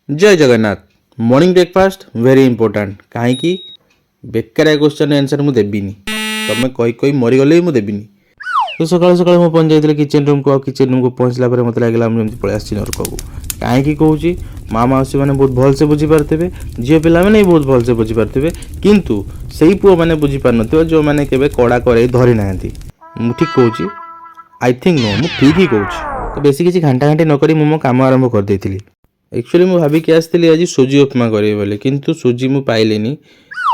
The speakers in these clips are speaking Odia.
ଜୟ Jagannath. Morning breakfast very important. କାହିଁକି? ବେକାରିଆ କ୍ୱେଶ୍ଚନ୍ ଆନ୍ସର୍ ମୁଁ ଦେବିନି। ତମେ କହି କହି ମରିଗଲେ ବି ମୁଁ ଦେବିନି। ତ ସକାଳୁ ସକାଳୁ ମୁଁ ପହଞ୍ଚି ଯାଇଥିଲି କିଚେନ୍ ରୁମ୍କୁ। ଆଉ କିଚେନ୍ ରୁମ୍କୁ ପହଞ୍ଚିଲା ପରେ ମୋତେ ଲାଗିଲା ମୁଁ ଯେମିତି ପଳେଇ ଆସିଛି ନରକକୁ। କାହିଁକି କହୁଛି, ମା ମାଉସୀ ମାନେ ବହୁତ ଭଲସେ ବୁଝିପାରୁଥିବେ, ଝିଅ ପିଲାମାନେ ବି ବହୁତ ଭଲସେ ବୁଝିପାରୁଥିବେ, କିନ୍ତୁ ସେଇ ପୁଅମାନେ ବୁଝିପାରୁନଥିବେ ଯେଉଁମାନେ କେବେ କଡ଼ା କରେଇ ଧରି ନାହାନ୍ତି। ମୁଁ ଠିକ୍ କହୁଛି? I think no, ମୁଁ ଠିକ୍ ହିଁ କହୁଛି। ତ ବେଶୀ କିଛି ଘାଣ୍ଟା ଘାଣ୍ଟି ନ କରି ମୁଁ ମୋ କାମ ଆରମ୍ଭ କରିଦେଇଥିଲି। ଆକ୍ଚୁଆଲି ମୁଁ ଭାବିକି ଆସିଥିଲି ଆଜି ସୁଜି ଉପମା କରିବି ବୋଲି, କିନ୍ତୁ ସୁଜି ମୁଁ ପାଇଲିନି।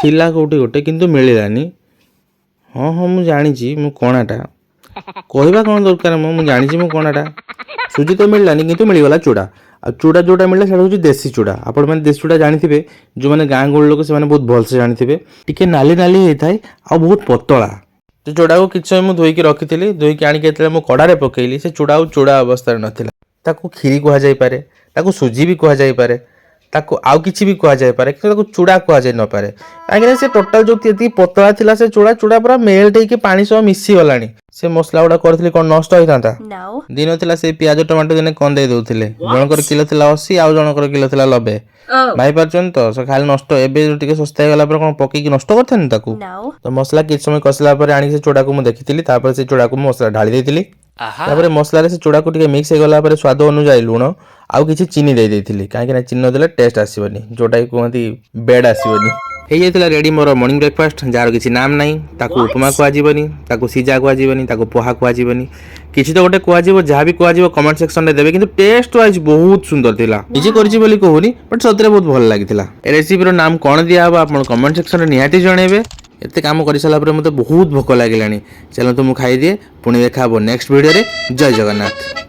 ଥିଲା କେଉଁଠି ଗୋଟେ, କିନ୍ତୁ ମିଳିଲାନି। ହଁ, ମୁଁ ଜାଣିଛି ମୁଁ କଣାଟା, କହିବା କ'ଣ ଦରକାର? ମୁଁ ଜାଣିଛି ମୁଁ କଣାଟା। ସୁଜି ତ ମିଳିଲାନି, କିନ୍ତୁ ମିଳିଗଲା ଚୁଡ଼ା। ଆଉ ଚୁଡ଼ା ଯେଉଁଟା ମିଳିଲା, ସେଇଟା ହେଉଛି ଦେଶୀ ଚୁଡ଼ା। ଆପଣମାନେ ଦେଶୀ ଚୁଡ଼ା ଜାଣିଥିବେ। ଯେଉଁମାନେ ଗାଁ ଗହଳି ଲୋକ, ସେମାନେ ବହୁତ ଭଲସେ ଜାଣିଥିବେ। ଟିକେ ନାଲି ନାଲି ହେଇଥାଏ ଆଉ ବହୁତ ପତଳା। ସେ ଚୁଡ଼ାକୁ କିଛି ସମୟ ମୁଁ ଧୋଇକି ରଖିଥିଲି। ଧୋଇକି ଆଣିକି ଯେତେବେଳେ ମୁଁ କଡ଼ାରେ ପକେଇଲି, ସେ ଚୁଡ଼ା ଆଉ ଚୁଡ଼ା ଅବସ୍ଥାରେ ନଥିଲା। ତାକୁ କ୍ଷୀରି କୁହାଯାଇପାରେ, ତାକୁ ସୁଜି ବି କୁହାଯାଇପାରେ, ତାକୁ ଆଉ କିଛି ବି କୁହାଯାଇପାରେ, କିନ୍ତୁ ତାକୁ ଚୁଡ଼ା କୁହାଯାଇ ନପାରେ। କାହିଁକିନା ସେ ଟୋଟାଲ ଯେଉଁ ଯେତିକି ପତଳା ଥିଲା, ସେ ଚୁଡ଼ା ଚୁଡ଼ା ପୁରା ମେଲ୍ଟ ହେଇକି ପାଣି ସହ ମିଶିଗଲାଣି। ସେ ମସଲା ଗୁଡ଼ା କରିଥିଲି, କ'ଣ ନଷ୍ଟ ହେଇଥାନ୍ତା? No. ଦିନ ଥିଲା, ସେଇ ପିଆଜ ଟମାଟୋ ଦିନେ କନ୍ଦେଇ ଦଉଥିଲେ। ଜଣଙ୍କର କିଲୋ ଥିଲା 80, ଆଉ ଜଣଙ୍କର କିଲୋ ଥିଲା 90। Oh. ଭାବିପାରୁଛନ୍ତି ତ? ସେ ଖାଲି ନଷ୍ଟ। ଏବେ ଟିକେ ଶସ୍ତା ହେଇଗଲା ପରେ କ'ଣ ପକେଇକି ନଷ୍ଟ କରିଥାନ୍ତି ତାକୁ? No. ତ ମସଲା କିଛି ସମୟ କଷିଲା ପରେ ଆଣିକି ସେ ଚୁଡ଼ାକୁ ମୁଁ ଦେଖିଥିଲି। ତାପରେ ସେ ଚୁଡ଼ାକୁ ମୁଁ ମସଲା ଢାଳି ଦେଇଥିଲି। ତାପରେ ମସଲାରେ ସେ ଚୁଡ଼ାକୁ ଟିକେ ମିକ୍ସ ହେଇଗଲା ପରେ ସ୍ୱାଦ ଅନୁଯାୟୀ ଲୁଣ ଆଉ କିଛି ଚିନି ଦେଇ ଦେଇଥିଲି। କାହିଁକି ନା ଚିନି ନଦେଲେ ଟେଷ୍ଟ ଆସିବନି, ଯୋଉଟାକି କୁହନ୍ତି ବେଡ୍ ଆସିବନି। ହେଇଯାଇଥିଲା ରେଡ଼ି ମୋର ମର୍ଣ୍ଣିଂ ବ୍ରେକଫାଷ୍ଟ, ଯାହାର କିଛି ନାମ ନାହିଁ। ତାକୁ ଉପମା କୁହାଯିବନି, ତାକୁ ସିଝା କୁହାଯିବନି, ତାକୁ ପୋହା କୁହାଯିବନି, କିଛି ତ ଗୋଟେ କୁହାଯିବ। ଯାହା ବି କୁହାଯିବ, କମେଣ୍ଟ ସେକ୍ସନରେ ଦେବେ। କିନ୍ତୁ ଟେଷ୍ଟ ୱାଇଜ୍ ବହୁତ ସୁନ୍ଦର ଥିଲା। ନିଜେ କରିଛି ବୋଲି କହୁନି, ବଟ୍ ସତରେ ବହୁତ ଭଲ ଲାଗିଥିଲା। ଏ ରେସିପିର ନାମ କ'ଣ ଦିଆହବ, ଆପଣ କମେଣ୍ଟ ସେକ୍ସନରେ ନିହାତି ଜଣେଇବେ। ଏତେ କାମ କରିସାରିଲା ପରେ ମୋତେ ବହୁତ ଭୋକ ଲାଗିଲାଣି। ଚାଲନ୍ତୁ, ମୁଁ ଖାଇଦିଏ। ପୁଣି ଦେଖା ହେବ ନେକ୍ସଟ ଭିଡ଼ିଓରେ। ଜୟ ଜଗନ୍ନାଥ।